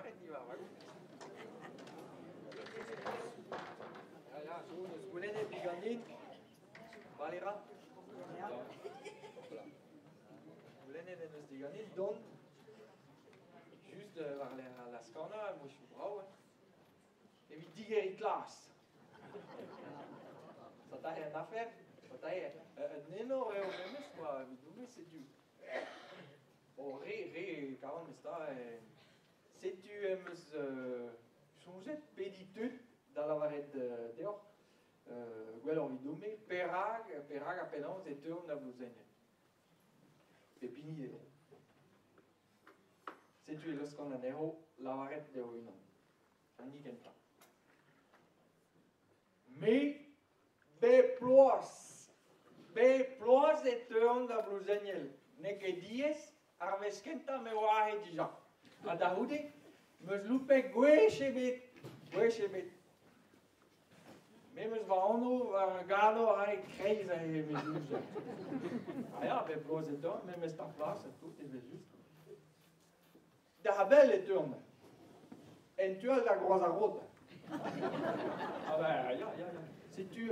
lavaret diwar va goût. Ya, ya, zo, n'eus goulennet diganin. Valera. Ya. Voilà. Goulennet en deus diganin dont just war-lerc'h al laz-kanañ, mouezhioù brav, hein. Evit digeriñ klas. Satahe an afer, satahe un enor eo memes kwa, evidoun-me, setu. O re, re e kavan memes tra. Setu em eus soñjet pediñ tud da lavaret deoc'h gwelloc'h evidoun-me perak, perak ha penaos e teuont da Blouzegnel. Pep hini d'e dro. Setu e laoskan anezho lavaret dezho unan. An hini kentañ. Me, bep bloaz, bep bloaz e teuan da Blouzegnel. N'eo ket diaes, ar wech kentañ me oa aze dija. Ha da c'houde, 'm eus loupet gwech ebet, gwech ebet. Me 'm eus va anv war ar gador aze e-kreiz aze evel-just. Ah ya, bep bloaz e teuan, memes d'ar plas ha tout evel-just. Da bell e teuan. En tu all da Groaz ar Rod. Ah ben, ya, ya, ya. Setu,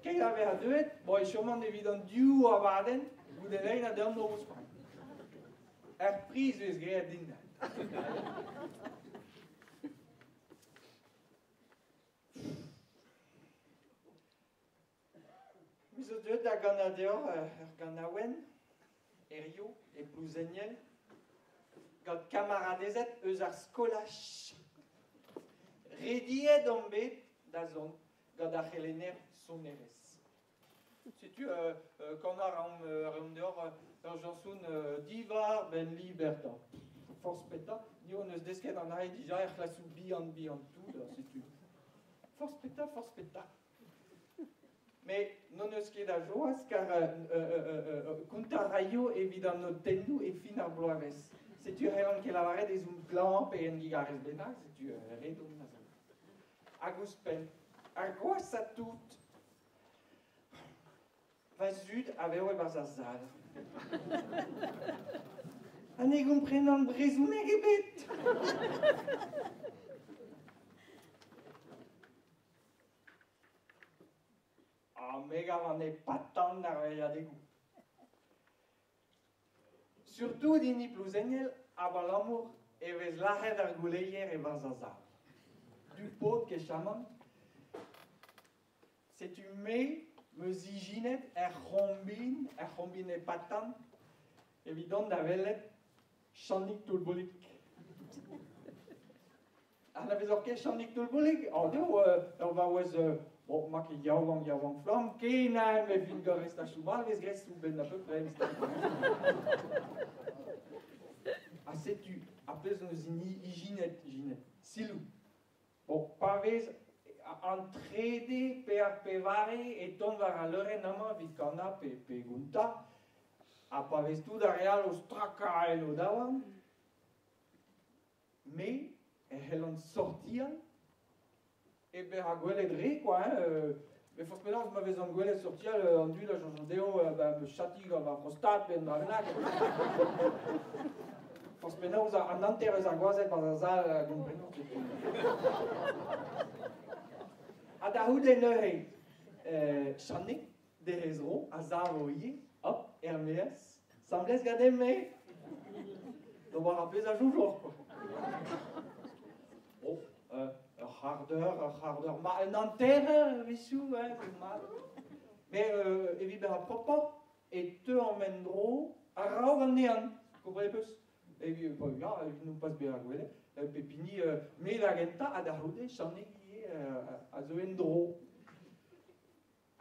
keit a vezañ deuet, bon, e choman evit an div abadenn, goude lein ha d'an noz. Ur priz 'vez graet din. Me zo deuet da ganañ deoc'h ur ganaouenn hiziv e Plouzeniel gant kamaradezed eus ar skolaj. Rediet omp bet da zont gant ar c'helenner sonerezh. Setu kanañ a reomp deoc'h ur chañson diwar benn Liberta. Forzh petra, ni hon eus desket an ae dija er c'hlasoù bihan-bihan-tout, setu. Forzh petra, forzh petra. Met n'hon eus ket a joaz kar kontañ a raio evit an notennoù e fin ar bloavezh. Setu c'hellan ket lavaret ez on klañv pe un digarez bennak, setu ret on aze. Hag ouzhpenn, ar gwashañ tout, Va zud a vev e-barzh ar sal. Ha ne gomprenan brezhoneg ebet. Ha me gav an epatan ar veilhadegoù. Surtout hini Plouzeniel abalamour e vez lazhet ar gouleier e-barzh ar sal. Du paotr kechamant. Setu me 'm eus ijinet er c'hombin, er c'hombin epatan, evit dont da welet Channig Toullboulig. Anavezoc'h ket Channig Toullboulig? Oh, deo ur vaouez bon, ma ket yaouank, yaouank-flamm, ken a me fin gant restachoù mat vez graet soubenn à peu près. Ha setu ar pezh hon eus ijinet, ijinet. Siloù. Bon, pa vez an trede pe ar pevare e tont war al leurenn amañ evit kanañ pe, pe gontañ, ha pa vez tout ar re all o strakañ en o daouarn, me e c'hellan sortial hep bezañ gwelet re quoi hein, met forzh penaos ma vezan gwelet sortial an dud a soñj dezho ba 'm eus chati gant va frostat pe un dra bennak. Forzh penaos an hanter eus ar gwazed barzh ar sal a gompreno ket. Ha da c'houde neuze, Channig, d'he zro, a savo ivez, hop, er-maez, 'Semblez ganin-me d'ober ar pezh a soñjoc'h quoi. Oh, ur c'hard-eur, ur c'hard-eur ma un hanter-eur a-wechoù, hein, zo mat. Mais evit bezañ propoc'h e teuomp en-dro a-raok an nean, komprenez peus? Evit, bon, ya, evit non pas bezañ gwelet, pep hini, me da gentañ ha da c'houde, Channig ivez a zeu en-dro.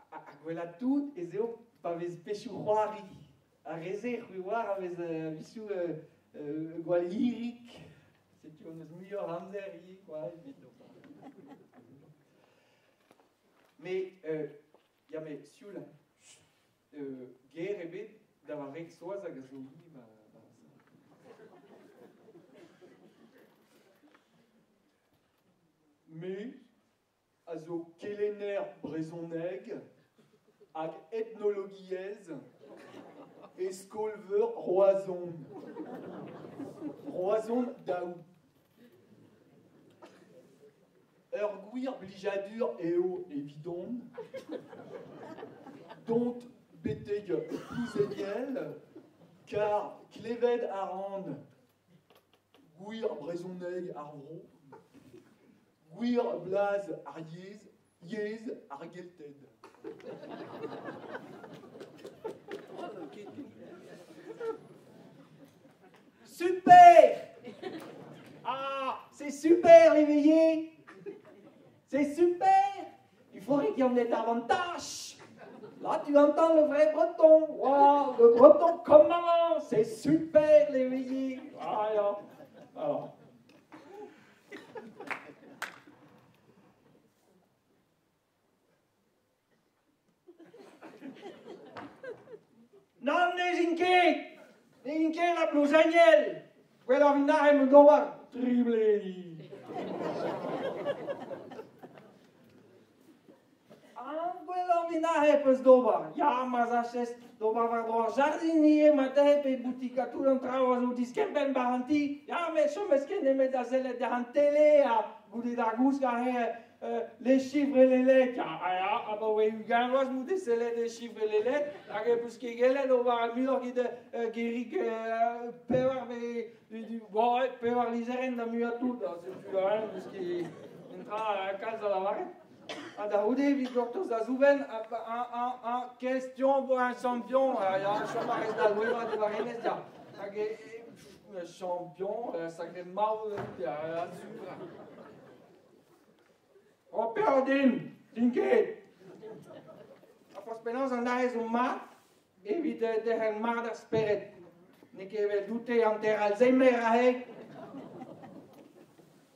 Ha gwellañ tout ez eo pa vez pezhioù-c'hoari. Ar re-se, c'hwi 'oar, a vez a-wechoù gwall hirik. Setu hon eus muioc'h amzer ivez kwa evit Mais ya met sioul ger ebet da va wreg Soaz hag a zo hini ma Me a zo kelenner brezhoneg hag etnologiezh e skol-veur Roazhon. Roazhon daou. Ur gwir blijadur eo evidon, dont betek Plouzeniel, kar klevet a ran gwir brezhoneg ar vro, gwir blaz ar yezh, yezh ar Gelted. Super! Ah, c'est super l'éveillé! C'est super! Il faudrait qu'il y en ait davantage! Là, tu entends le vrai breton. Voilà, le breton comme avant. C'est super l'éveillé. Voilà. Alors. Nann, ne 'z in ket! Ne 'z in ket da Plouzeniel! Gwelloc'h 'vit nac'h em d'ober tribledi. Ah, gwelloc'h 'vit nac'h peus d'ober. Ya, ma 'z achez d'ober war-dro ar jardin ivez, ma tehe pe boutika tout an traoù a zo diskempenn 'ba an ti. Ya, met chomez ket nemet da sellet dec'h an tele ha goude d'ar gousk aze les chiffres et les lettres. Ya, ya, abaoe 20 vloaz m'out sellet les chiffres et les lettres, hag e peus ket gellet ober muioc'h evit gerig pevar bon, pevar lizherenn da muiañ tout. Setu hein, peus ket un dra kalz da lavaret. Ha da c'houde evit gortoz da soubenn, un question pour un champion. Ya, chom a rez da louevañ diwar hennezh, ya. Hag champion, sacré maout, ya, super. O peoc'h din, din ket. Ha forzh penaos an ahez zo mat evit derc'hel mat ar spered. N'eo ket eveldoute hanter Alzheimer aze.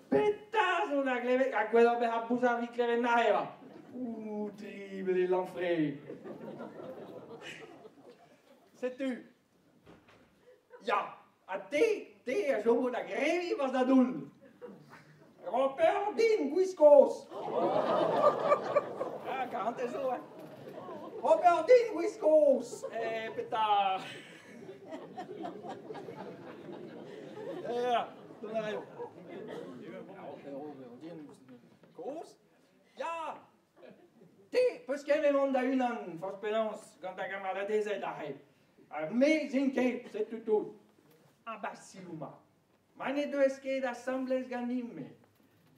Petra zo da glevet ha gwelloc'h bezañ bouzar evit klevet neuze va. Ouh, tribel Lanfre. Setu. Ya, ha te, te a chomo da greviñ war da doull. Ro peoc'h din, gwiskoz. Ah, karantez zo, hein. Ro peoc'h din, gwiskoz. Eh, petra... Eh, dont a raio. Ro peoc'h din, kozh. Ya, te, peus ket mont da-unan, forzh penaos, gant da gamaradezed aze. Ha me 'z in ket, setu tout. Ah bah sioù mat. Ma ne deuez ket asambles ganin-me,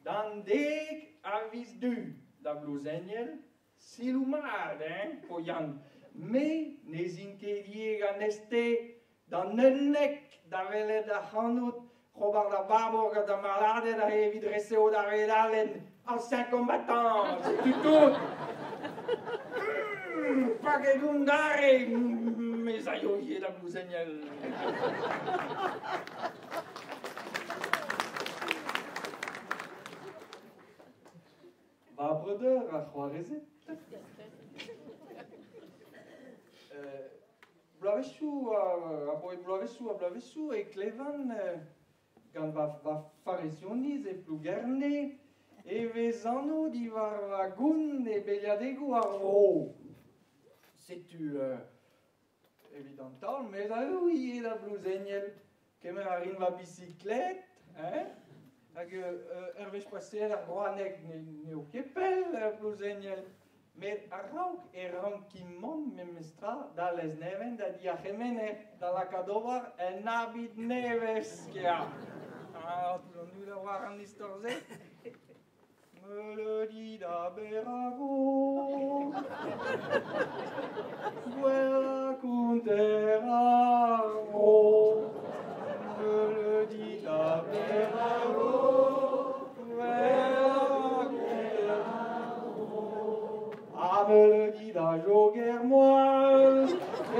d'an dek a viz Du, da Blouzeniel, siloù mat, hein, po Yann. Me ne 'z in ket ivez ganez-te d'an 11 da welet ac'hanout Robert ar Barbour gant ar maladed aze evit resev da vedalenn ancien combattant, setu tout. Paket on dare, me 'z aio ivez da Blouzeniel. Va breudeur ha c'hoarezed. Bloavezhioù abaoe bloavezhioù ha bloavezhioù e klevan gant va va farrezioniz e Plougerne e vez anv diwar va goun e beilhadegoù ar vro. Setu evit an taol me a ivez da Blouzeniel. Kemer a rin va bisiklet, hein, hag ur wech paseet ar Groaneg n'eo ket pell Plouzeniel. Met a-raok e rankin mont memestra da Lesneven da di ar c'hemener da lakaat ober un abid nevez, kea. Ah, tout an dud a oar an istor-se. Meuleudi da Berago, gwellañ konter ar vro. Meuleudi da Berago, gwellañ konter ar vro. Ha meuleudi da Joger Moal,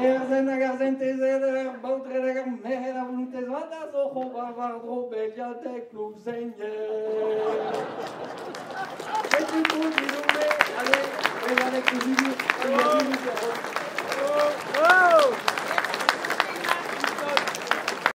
Erzen hag ar sentezed, ar baotred hag ar merc'hed a volontez vat a zo c'hober war-dro Beliadeg Plouzeniel. Setu tout, Allez, Beliadeg Plouzeniel.